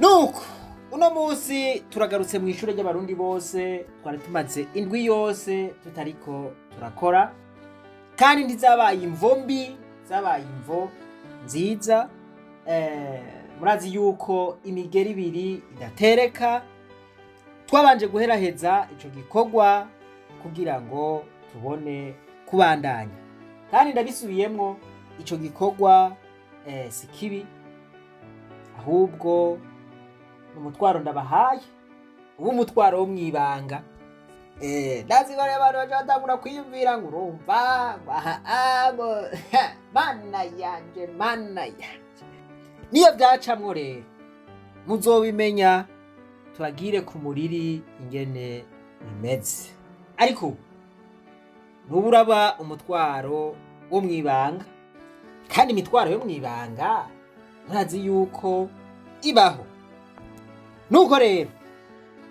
Nuko uno munsi turagarutse mu ishure ry'Abarundi bose. Twari tumaze indwi yose tutariko turakora, kandi ntizabaye imvo mbi, zabaye imvo nziza. Murazi yuko imigeri ibiri idatereka. Twabanje guheraheza ico gikorwa kugira ngo tubone kubandanya, kandi ndabisubiyemwo, ico gikorwa si kibi, ahubwo ni umutwaro ndabahaye, uba umutwaro wo mw'ibanga. Ndazi ko hariho abantu baca batangura kwiyumvira ngo urumva ngo aha ngo mana yanje, mana yanje. Niyo byacamwo rero muzobimenya, tubagire ku muriri ingene bimeze. Ariko nubu uraba umutwaro wo mw'ibanga, kandi imitwaro yo mw'ibanga murazi yuko ibaho. Nuko rero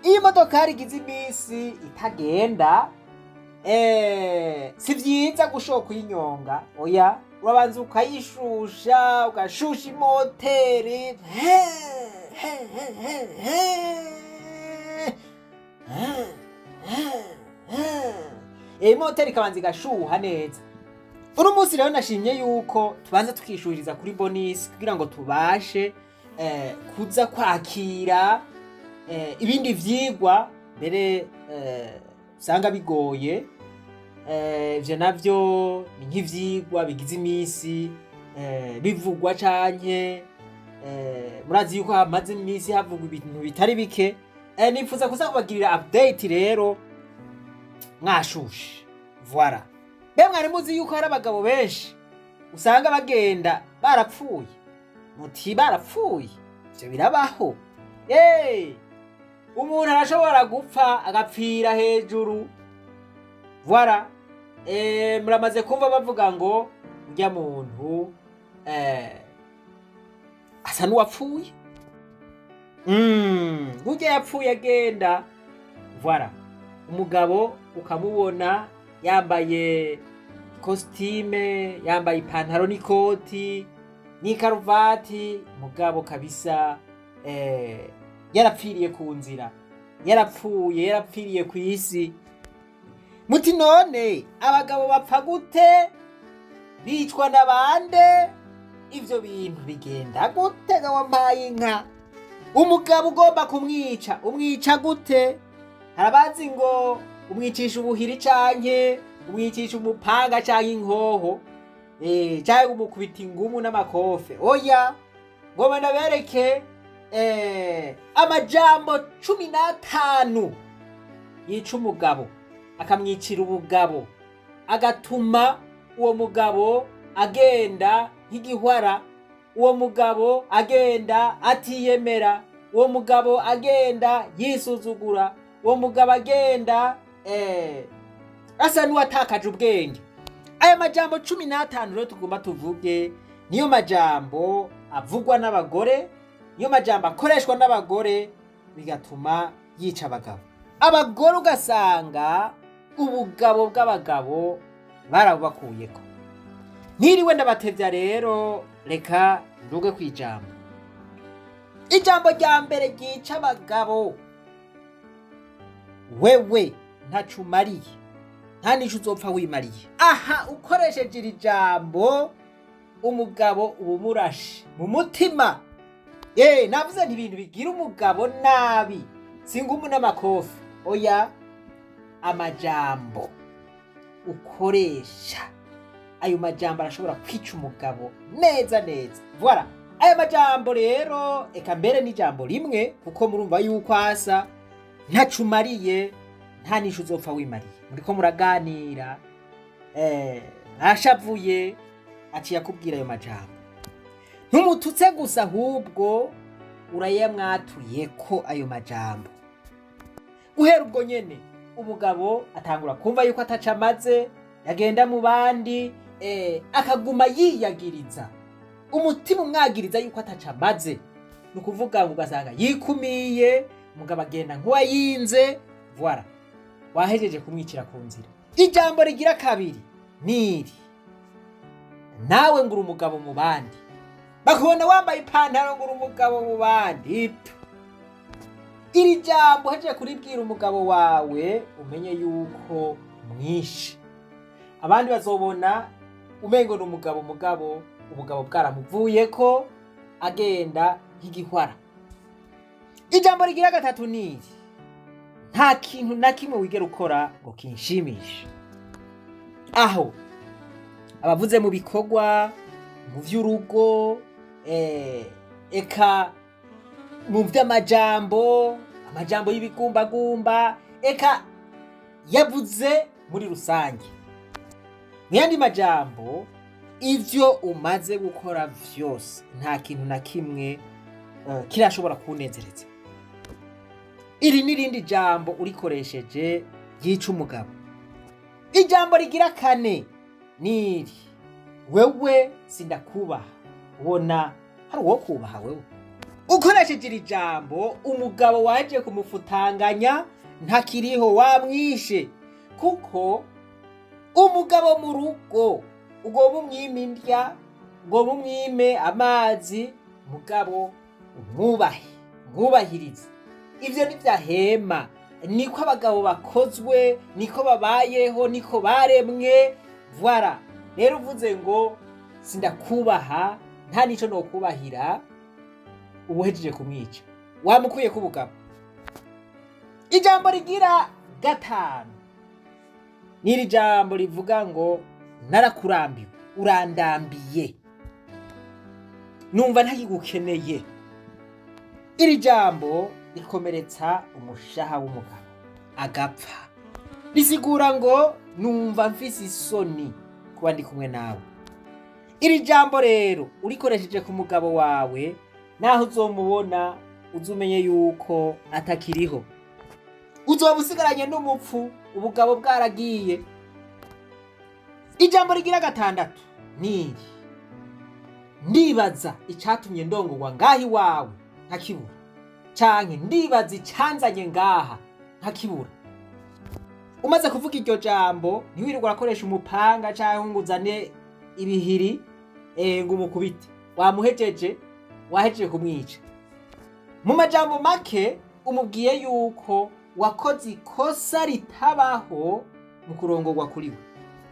iyo imodokari igize iminsi itagenda, si vyiza gushoka uyinyonga. Oya, urabanza ukayishusha, ugashusha imoteri, imoteri ikabanza igashuha neza. Uno munsi rero nashimye yuko tubanza tukishuhiriza kuri bonus kugira ngo tubashe kuza kwakira ibindi vyigwa mbere usanga bigoye. Ivyo navyo ni nk'ivyigwa bigize iminsi bivugwa canke murazi yuko hamaze iminsi havugwa ibintu bitari bike. Nifuza kuza kubagirira update rero mwashushe. Voilà. Mbe mwari muzi yuko hari abagabo benshi usanga bagenda barapfuye? Muti barapfuye? Ivyo birabaho. Umuntu arashobora gupfa agapfira hejuru. Voilà. Muramaze kumva bavuga ngo urya muntu asa n'uwapfuye, burya yapfuye agenda. Voilà. Umugabo ukamubona yambaye ikositime, yambaye ipantaro n'ikoti n'ikaruvati, mugabo kabisa yarapfiriye ku nzira, yarapfuye, yarapfiriye ku isi. Muti none abagabo bapfa gute? Bicwa na bande? Ivyo bintu bigenda gute ga wampaye inka? Umugabo ugomba kumwica, umwica gute? Harabazi ngo umwicisha ubuhiri canke umwicisha umupanga canke inkoho, canke umukubita ingumu n'amakofe. Oya, ngoma ndabereke amajambo 15 yica umugabo, akamwicira ubugabo, agatuma uwo mugabo agenda nk'igihwara, uwo mugabo agenda atiyemera, uwo mugabo agenda yisuzugura, uwo mugabo agenda asa n'uwatakaje ubwenge. Aya majambo 15 rero tugomba tuvuge, niyo majambo avugwa n'abagore, niyo majambo akoreshwa n'abagore, bigatuma yica abagabo. Abagore ugasanga ubugabo bw'abagabo barabubakuyeko. Ntiriwe ndabatevya rero, reka nduge ku ijambo. Ijambo rya mbere ryica abagabo: wewe ntaco umariye, nta nico uzopfa wimariye. Aha ukoresheje iri jambo, umugabo uba umurashe mu mutima. Navuze nti ibintu bigira umugabo nabi si ngumu n'amakofi. Oya, amajambo ukoresha, ayo majambo arashobora kwica umugabo neza neza. Voilà. Aya majambo rero, eka mbere n'ijambo rimwe, kuko murumva yuko asa: ntaco umariye, nta nico uzopfa wimariye. Muriko muraganira, ashavuye, aciye akubwira ayo majambo. Ntumututse gusa, ahubwo urayamwatuye ko ayo majambo. Guhera ubwo nyene umugabo atangura kumva yuko ataca amaze, yagenda mu bandi akaguma yiyagiriza, umutima umwagiriza yuko ataca amaze. Ni ukuvuga ngo ugasanga yikumiye, umugabo agenda nk'uwayinze. Voilà, wahejeje kumwicira ku nzira. Ijambo rigira kabiri niri: nawe ngura umugabo mu bandi. Bakubona wambaye ipantaro ngo uri umugabo mu bandi. Iri jambo uhejeje kuribwira umugabo wawe, umenye yuko mwinshi abandi bazobona umengo ni umugabo, mugabo ubugabo bwaramuvuyeko, agenda nk'igihwara. Ijambo rigira gatatu niri: nta kintu na kimwe wigera ukora ngo kinshimishe. Aho abavuze mu bikorwa, mu by'urugo, eka mu by'amajambo, amajambo y'ibigumbagumba, eka yavuze muri rusange. Mu yandi majambo, ivyo umaze gukora vyose, nta kintu na kimwe kirashobora kunezereza. Iri n'irindi jambo urikoresheje ryica umugabo. Ijambo rigira kane niri: wewe sindakubaha. Ubona hari uwo kubaha wewe? Ukoresheje iri jambo, umugabo waje kumufutanganya, ntakiriho, wamwishe. Kuko umugabo mu rugo ugomba umwime indya, ugomba umwime amazi, mugabo umwubahe, umwubahirize. Ibyo ntibyahema, niko abagabo bakozwe, niko babayeho, niko baremwe. Voilà. Rero uvuze ngo sindakubaha, nta nico nokubahira, uba uhejeje kumwica, wamukuye ku bugabo. Ijambo rigira gatanu n'iri jambo rivuga ngo narakurambiwe, urandambiye, numva ntakigukeneye. Iri jambo rikomeretsa umushaha w'umugabo agapfa. Risigura ngo numva mfise isoni kuba ndi kumwe nawe. Iri jambo rero urikoresheje ku mugabo wawe, naho uzomubona uzumenye yuko atakiriho, uzoba usigaranye n'umupfu, ubugabo bwaragiye. Ijambo rigira gatandatu niri: ndibaza icatumye ndongorwa ngaha iwawe nkakibura, canke ndibaza icanzanye ngaha nkakibura. Umaze kuvuga iryo jambo, ntiwirirwa urakoresha umupanga canke ngo uzane ibihiri ngo umukubite. Wamuhejeje, wahejeje kumwica. Mu majambo make, umubwiye yuko wakoze ikosa ritabaho mu kurongorwa kuri we.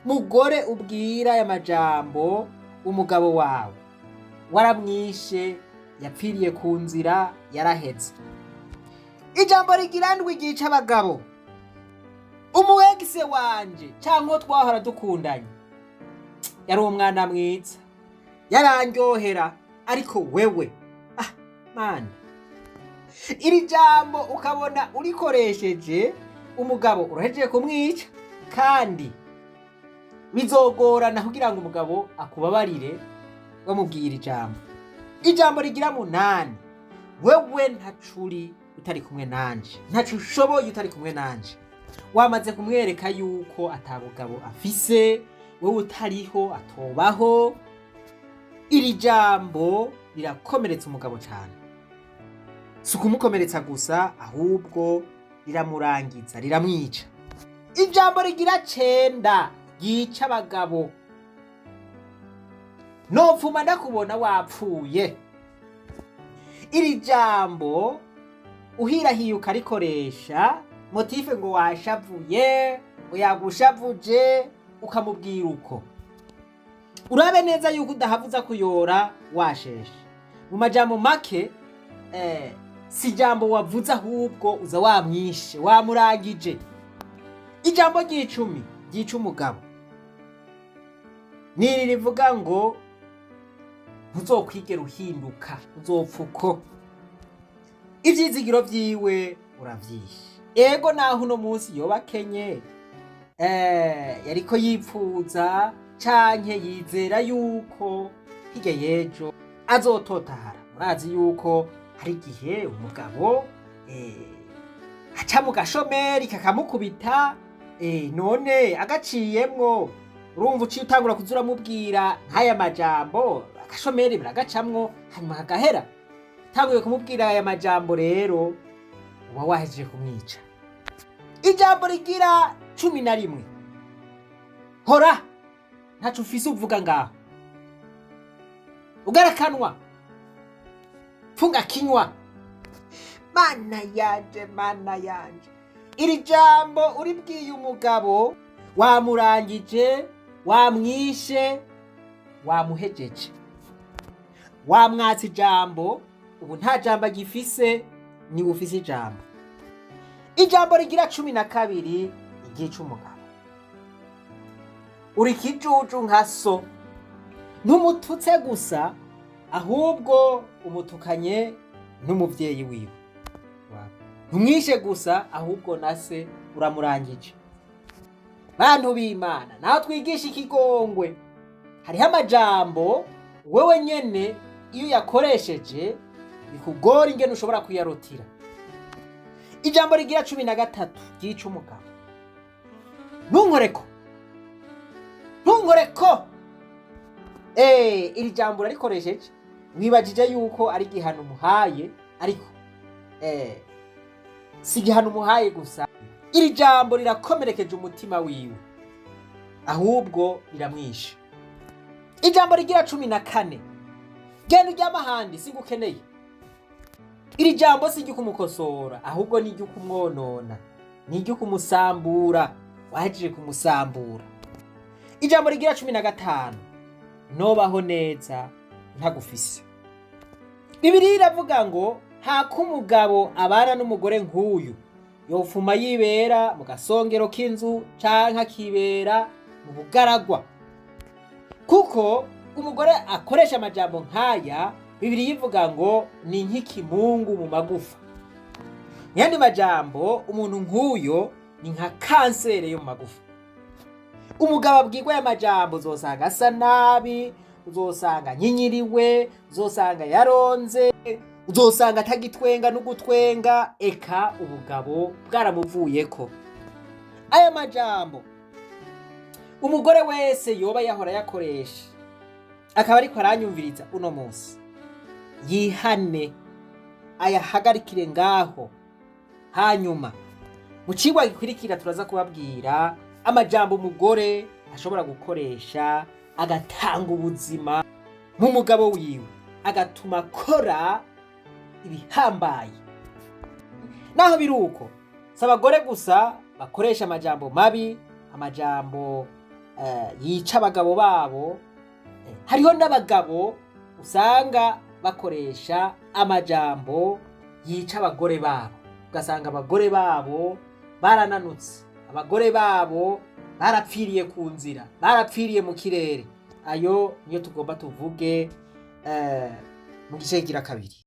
Mugore ubwira aya majambo umugabo wawe, waramwishe, yapfiriye ku nzira, yaraheze. Ijambo rigira ndwi ryica abagabo: umu ex wanje cyangwa uwo twahora dukundanye yari umwana mwiza, yarandyohera, ariko wewe, ah mana. Iri jambo ukabona urikoresheje, umugabo urahejeje kumwica, kandi bizogorana kugira ngo umugabo akubabarire bamubwira ijambo. Ijambo rigira munani: wewe ntacuri utari kumwe nanje, ntaco ushoboye utari kumwe nanje. Wamaze kumwereka yuko atabugabo afise, wewe utariho atobaho. Iri jambo rirakomeretsa umugabo cyane. Si ukumukomeretsa gusa, ahubwo riramurangiza, riramwica. Ijambo rigira cenda ryica abagabo: nopfuma ndakubona wapfuye. Iri jambo uhirahiye ukarikoresha, motif ngo washavuye, ngo yagushavuje, ukamubwira uko, urabe neza yuko udahavuza kuyora washeshe. Mu majambo make, si ijambo wavuze, ahubwo uza wamwishe, wamurangije. Ijambo ry'icumi ryica umugabo niri rivuga ngo ntuzokwigera uhinduka, uzopfa uko. Ivyizigiro vyiwe uravyishe. Ego, naho uno munsi yoba akenye, yariko yipfuza canke yizera yuko hirya y'ejo azototahara. Murazi yuko hari igihe umugabo aca mu gashomeri kakamukubita, none agaciyemwo, urumva uciye utangura kuza uramubwira nk'aya majambo. Agashomeri biragacamwo hanyuma kagahera. Utanguye kumubwira aya majambo rero, uba wahejeje kumwica. Ijambo rigira 11: hora, ntaco ufise uvuga ngaho, ugarakanwa. Funga kinywa. Mana yanje, mana yanje, iri jambo uribwiye umugabo, wamurangije, wamwishe, wamuhejeje, wamwatse ijambo. Ubu nta jambo agifise, niwe ufise ijambo. Ijambo rigira 12 igica umugabo: uri kijuju nka so. Ntumututse gusa, ahubwo umutukanye n'umuvyeyi wiwe. Ntumwishe gusa, ahubwo na se uramurangije. Bantu b'Imana, naho twigisha ikigongwe, hariho amajambo wewe nyene iyo uyakoresheje bikugora ingene ushobora kuyarotira. Ijambo rigira 13 ryica umugabo: ntunkoreko, ntunkoreko. Iri jambo urarikoresheje, wibajije yuko ari igihano umuhaye, ariko si igihano umuhaye gusa. Iri jambo rirakomerekeje umutima wiwe, ahubwo riramwishe. Ijambo rigira 14: genda uryama ahandi, sigukeneye. Iri jambo si iryo kumukosora, ahubwo ni iryo kumwonona, ni iryo kumusambura. Wahejeje kumusambura. Ijambo rigira 15: nobaho neza ntagufise. Bibiliya iravuga ngo hako umugabo abana n'umugore nk'uyu, yofuma yibera mu gasongero k'inzu canke akibera mu bugaragwa, kuko umugore akoresha amajambo nk'aya, Bibiliya ivuga ngo ni nk'ikimungu mu magufa. Mu yandi majambo, umuntu nk'uyo ni nka kansere yo mu magufa. Umugabo abwirwa aya majambo, uzosanga asa nabi, uzosanga anyinyiriwe, uzosanga yaronze, uzosanga atagitwenga n'ugutwenga, eka ubugabo bwaramuvuyeko. Aya majambo umugore wese yoba yahora yakoresha akaba ariko aranyumviriza uno munsi, yihane, ayahagarikire ngaho. Hanyuma mu cigwa gikurikira turaza kubabwira amajambo umugore ashobora gukoresha agatanga ubuzima mu mugabo wiwe, agatuma akora ibihambaye. Naho biri uko, si abagore gusa bakoresha amajambo mabi, amajambo yica abagabo babo. Hariho n'abagabo usanga bakoresha amajambo yica abagore babo, ugasanga abagore babo barananutse, abagore babo barapfiriye ku nzira, barapfiriye mu kirere. Ayo niyo tugomba tuvuge mu gice kigira kabiri.